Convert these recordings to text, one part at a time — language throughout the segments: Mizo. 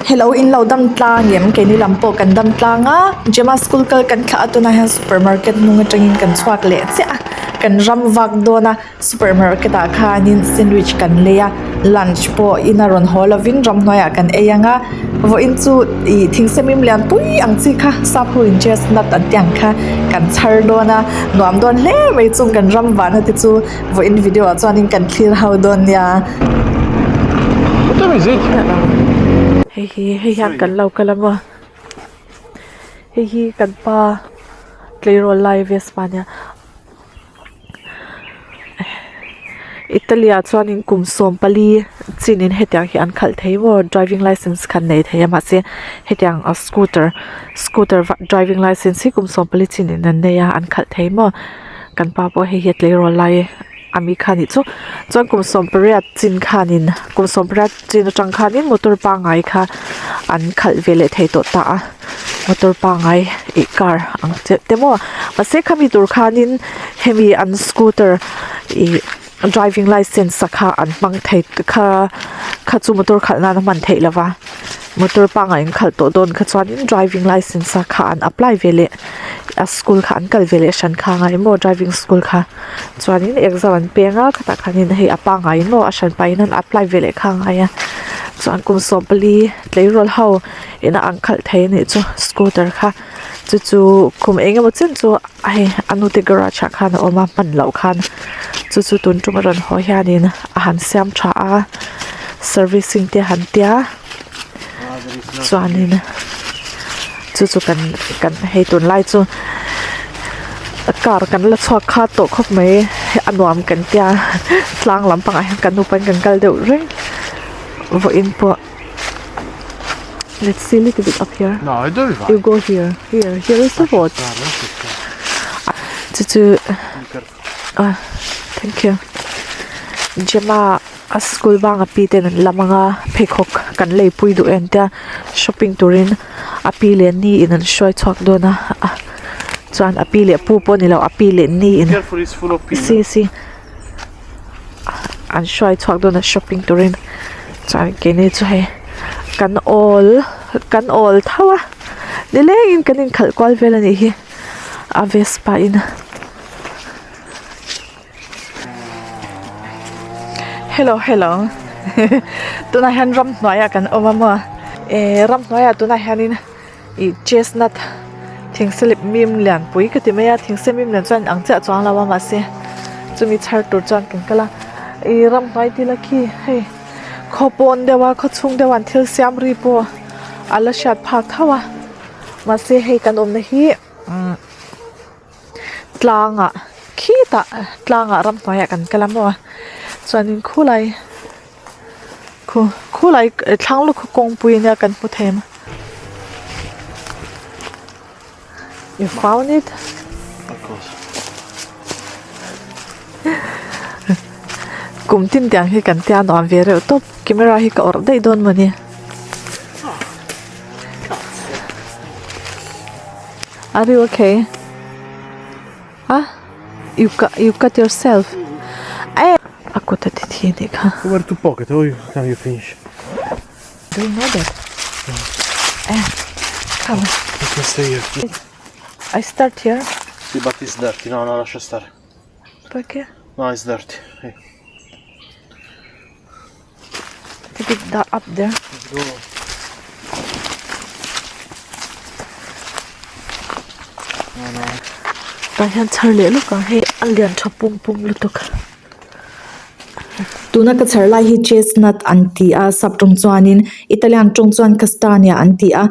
Hello in lo dam tlang em keini lam pawh kan dam tlang a Gemma school kal kan thlah a tunah hian supermarket hnung atangin kan chhuak leh chiah a kan ram vak dawn a supermarket ah khanin sandwich kan lei a lunch pawh ina rawn haw lovin ramhnuaiah kan ei ang a vawiin chu ih thingsemim lian pui ang chi kha sap ho in chestnut an tih ang kha kan chhar dawn a nuam dawn hle mai chung kan ram vahna te chu. Vawiin video ah chuanin kan thlir ho dawn nia. What time is it? Hei hi hei hian kan lo kal a maw hei hi kan pa tleirawl lai Vespa nia Italy ah chuanin kum 14 chinin hetiang hi an khalh thei maw driving licence khan nei thei a mahse hetiang a scooter scooter driving licence hi kum 14 chinin an nei a an khalh thei maw. Kan pa pawh hei hi a tleirawl lai a mi kha nih chu chuan kum 18 chin khanin kum 18 chin atang khanin motor pangngai kha an khalh ve leh thei tawh ta a motor pangngai ih car ang che te maw mahse khami tur khanin hemi an scooter ih driving licence a kha an hmang thei kha kha chu motor khalh nan a hman theih lo va motor pangngai an khalh tawh dawn kha chuanin driving licence a kha an apply ve leh. A school kha an kal ve leh hran kha anga emaw driving school kha chuanin exam an peng a khatah khanin hei a pangngai maw a hran pahin an apply ve leh kha a ngai a chuan kum 14 tleirawl ho ina ang khalh thei anih chu scooter kha chu chu kum eng emaw chen chu hei a nu te garage ah khan a awm a hman loh khan chu chu tun tum a rawn haw hianin a han siam tha a servicing te a han tia. Chuanin chu chu kan kan hei tunlai chu car kan la chhuak kha tawh khawp mai a nuam kan tia tlang lampangah hian kan nupain kan kal deuh reng vawiin pawh let's see little bit up here you go here here here is the road chu chu ah thank you Gemma. A school bang a pi ten an lam ang a pheikhawk kan lei pui duh em tia shopping turin a pi leh ni in an hruai chhuak dawn a chuan a pi leh pu pawh ni lo a pi leh ni in si si an hruai chhuak dawn a shopping turin chuan keini chu hei kan awl kan awl tho a nilengin kan inkhalh kual vel a nih hi a vespa in. Hello hello tunah hian ramhnuaiah kan awm a maw eh ramhnuaiah tunah hianin ih chestnut thingselip mim lianpui ka ti mai a thingse mim lian chuan ang chiah chuang lo a mahse chumi chhar tur chuan kan kal a ih ramhnuai te la khi hei khaw pawn deuh a khaw chhung deuh an thil siam ri pawh a la hriat phak tho a mahse hei kan awmna hi umm. Tlangah khitah tlangah ramhnuaiah kan kal a maw chuanin khulai khu khulai thlang lutuk kawngpui ania kan hmu thei a you found it kum tin tiang hi kan tia nuam ve reuh tawp camera hi ka awrh daih dawn mawni. Are you okay? Huh? You cut, you cut yourself. Eh, a kut a ti thi anih kha. Where to pocket? Oh, you, now you finish. Do you know that? Eh, come. You can stay here. I start here. Sì, but it's dirty. No, no, lascia stare. Perché? No, it's dirty. Hey. Put it that up there. Let's go. No, no. Tah hian chhar leh lawk ang hei a lian tha pum pum lutuk. Tuna ka chhar lai hi chestnut an ti a sap tawng chuanin Italian tawng chuan castagna an ti a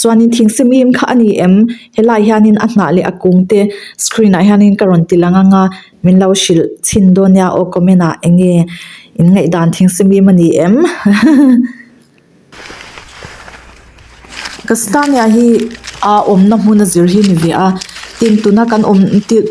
chuanin thingsemim kha a ni em helaiah hianin a hnah leh a kung te screen ah hianin ka rawn ti lang ang a. Min lo hrilh chhin dawn nia aw comment ah eng nge in ngaihdan thingsemim a ni em Castagna hi a awmna hmun a zir hi ni ve a tin tuna kan awm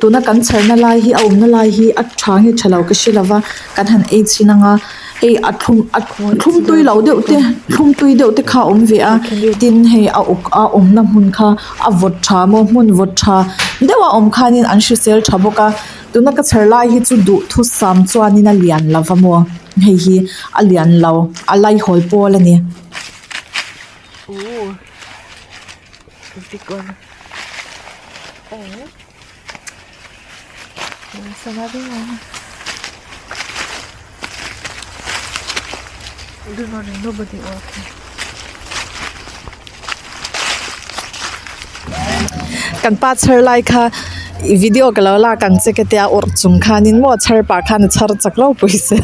tuna kan chherna lai hi a awmna lai hi a tha nge tha lo ka hre lo va kan han ei chhin ang a hei a thlum a thlum tui lo deuh te thlum tui deuh te kha a awm ve a tin hei a uk a awmna hmun kha. A vawt tha maw hmun vawt tha deuh a awm khanin an hrisel tha bawk a tuna ka chher lai hi chu duhthusam chuanin a lian lo va maw hei hi a lian lo a laihawl pawl a ni. Ooh big one oh there's another one do not nobody walking Kan pa chhar lai kha i video ka lo lak ang che ka tia awrh chung khanin maw chhar pah khan a chhar chak lo pawisa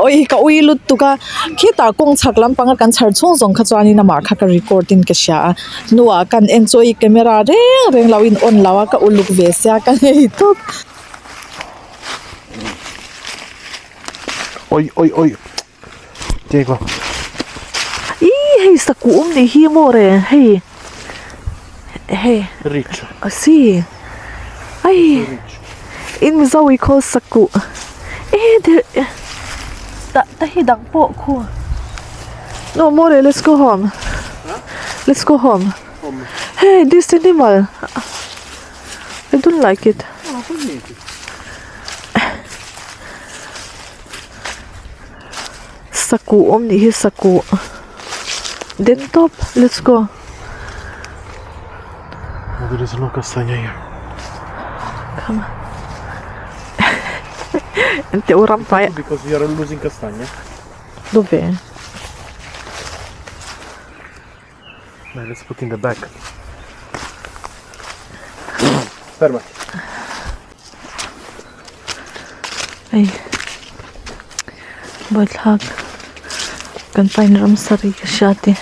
awi ka ui lut tuk a khitah kawng chhak lampanga kan chhar chhung zawng kha chuanin amah kha ka record in ka hria a hnuah kan en chu i camera reng reng lo in on lo a ka uluk ve sia ka ngei tawp. Oi oi oi Teko. Ih hei sakuh awm nih hi maw re hei hei Rich. A si ai in Mizo we call sakuh eh there ta ta hi dang pawh khu no more let's go home let's go home hey this animal I don't like it. Sakuh awm nih hi sakuh den tawp let's go. There is no castagna here. Come on. Ente u ram hmai. Because we are losing castagna. Dove? Now let's put in the back. Fermati. Hei buaithlak kan pain ramsa ri ka hria te.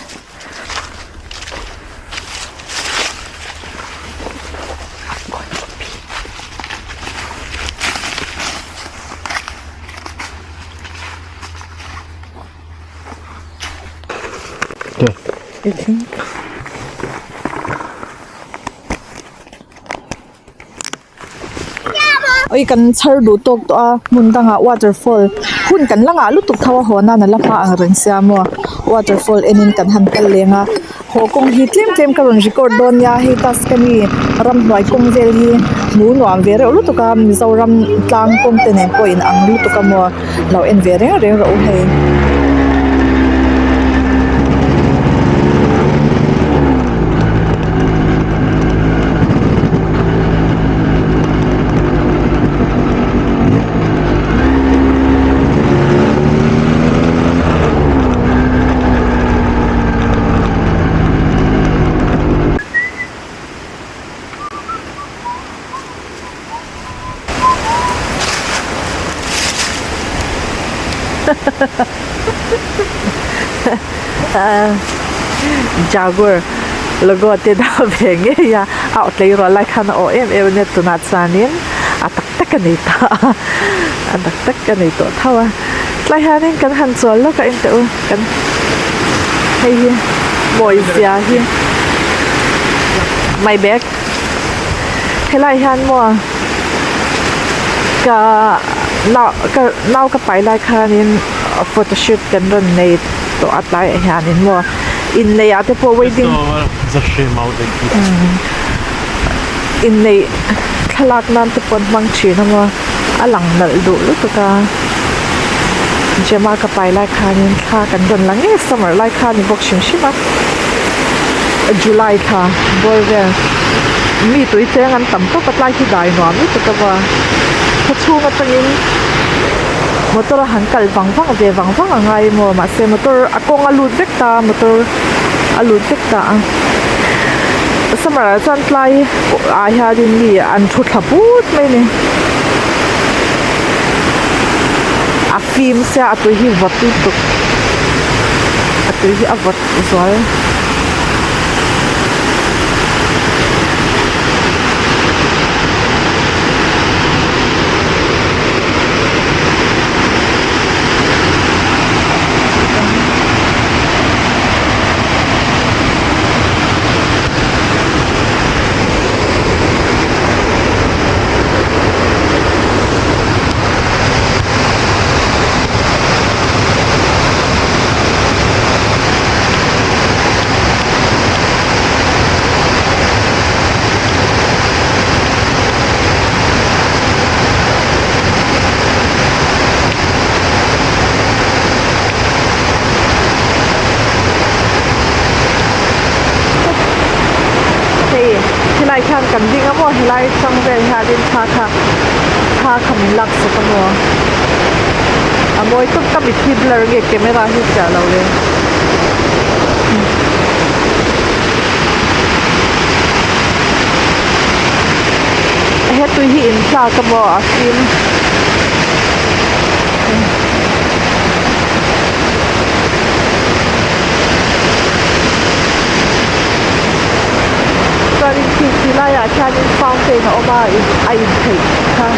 You think? Oi kan chhar duh tawk tawh a hmun dangah waterfall hun kan la ngah lutuk tho a haw nan a la hma ang reng sia maw waterfall enin kan han kal leng a haw kawng hi tlem tlem ka rawn record dawn nia hei Tuscany ramhnuai kawng vel hi hmuh nuam ve reuh lutuk a Mizoram tlang kawng te nen pawh in ang lutuk a maw. Lo en ve reng reng rawh u hei. Jaguar logo te dah ve ngei a a aw tleirawl lai khan a aw em em a nia tunah chuanin a tak tak a nei ta a a tak tak a nei tawh tho a tlai hianin kan han chawl lawk a engteh u kan hei hi mawi zia hi my bag. Helai hian maw ka nau ka nau ka pai lai khanin photoshoot kan rawn nei tawh a tlaiah hianin maw inneih ah te pawh wedding inneih thlalak nan te pawh an hmang thin a maw a lang nalh duh lutuk a Gemma ka pai lai khanin thla kan rawn la ngei summer lai kha a ni bawk hrim hrim a July thla bawr vel mi tui cheng an tam tawp a tlai khi dai nuam lutuk a va khaw chhung atangin motor a han kal vang vang ve vang vang a ngai maw mahse motor a kawng a lut vek ta motor a lut vek ta a summer ah chuan tlai ah hianin mi an thu thla put mai a ni a fim sia a tui hi vawt lutuk a tui hi a vawt zual. Helai hian kan ding a maw helai tang vel hianin thla kha thla kha min laksak a maw a mawi tawp ka mit hi blur nge camera hi chiah lo le. He tui hi in tlak a maw a fim. Chuanin khi khi laiah khianin fountain a awm a a in theih kha.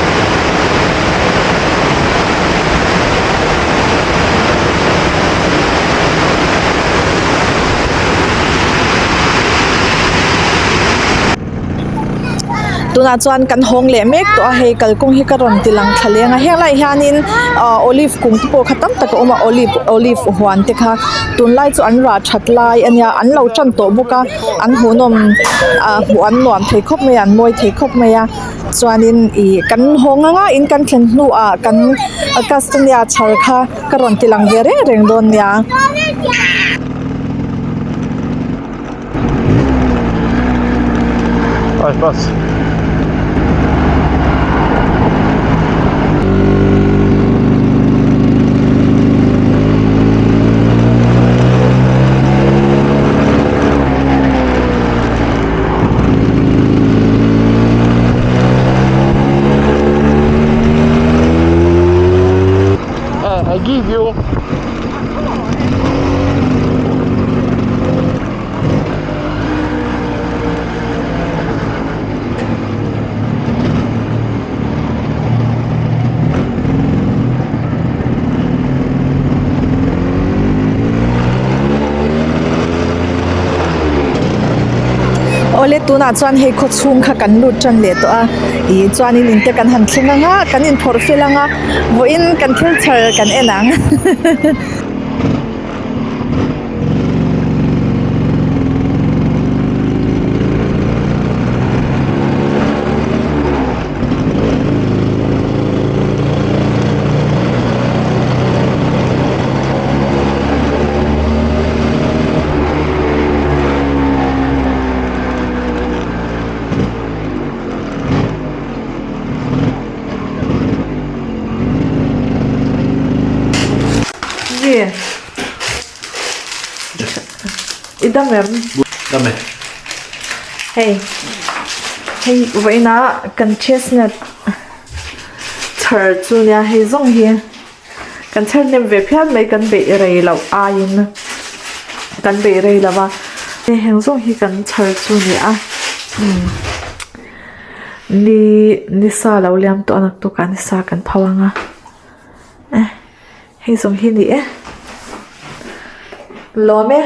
Tunah chuan kan hawng leh mek tawh a hei kalkawng hi ka rawn ti lang thla leng a heng laiah hianin ahh olive kung te pawh kha tam tak a awm a olive olive huan te kha tunlai chu an rah that lai a nia an lo tan tawh bawk a an hmuhnawm ah hmuh an nuam thei khawp mai a an mawi thei khawp mai a chuanin ih kan hawng anga in kan thlen hnuah kan castania chhar kha ka rawn ti lang ve reng reng dawn nia. Vai bus. I give you. Awle tunah chuan hei khaw chhung kha kan lut tan leh tawh a ih chuanin in te kan han thleng ang a kan inphawrh fel ang a vawiin kan thil chhar kan en ang. Nge I dam em? Dam e. Hei hei vawiinah kan chestnut chhar chu nia hei zawng hi kan chhar hnem ve phian mai kan beih rei loh aiin kan beih rei lo va hei heng zawng hi kan chhar chu a ni a umm ni ni sa lo liam tawh a naktukah ni sa kan pho ang a eh hei zawng hi a ni e lawm e.